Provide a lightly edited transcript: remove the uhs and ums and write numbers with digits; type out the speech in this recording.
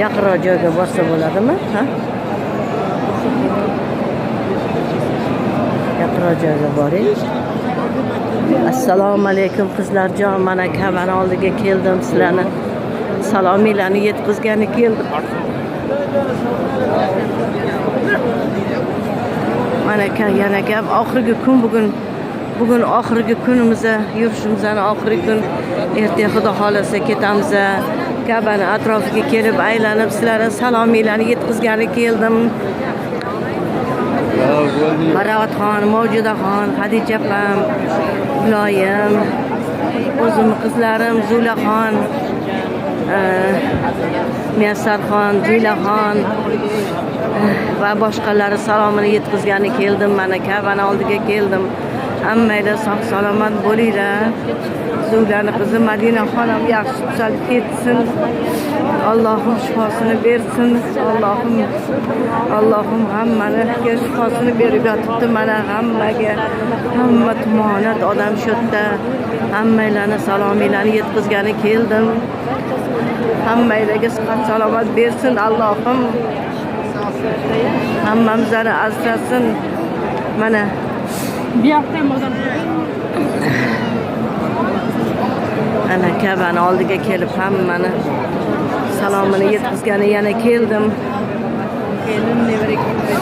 Yaqinroq joyga borsa bo'ladimi, ha? Yaqinroq joyga boring. Assalomu alaykum, qizlarjon. Mana Ka'bani oldiga keldim, sizlarni salominglarni yetkazgani keldim. Mana yana gap, oxirgi kun bugun. Bugun oxirgi kunimiz, yurishimizni oxirgi kun. Ertaga Xudo xohlasa ketamiz. Ka'bani atrofiga kelib aylanib, sizlarni salominglarni yetkazgani keldim. Baroatxon, Mavjudaxon, Hadicha opam, Muloyim, o'zimni qizlarim Zulaxon, Muyassarxon, Zilaxon va boshqalari salomini yetkazgani keldim. Mana Ka'bani oldiga keldim. Hammanglar sog' salomat bo'linglar. Zulani qizi Madinaxon ham yaxshi tuzalib ketsin. Allohim shifosini bersin. Allohim, Allohim hammaniga shifosini berib yotibdi mana hammaga. Hamma tumonat odam shu yerda. Hammanglarni salominglarni yetkazgani keldim. Hammanglarga sihat salomat bersin Allohim. Hammamizni asrasin. Mana Bu yoqda ham odam. Ana Ka'bani oldiga kelib hammani salomini yetkazgani yana keldim. Kelin nevara kelin.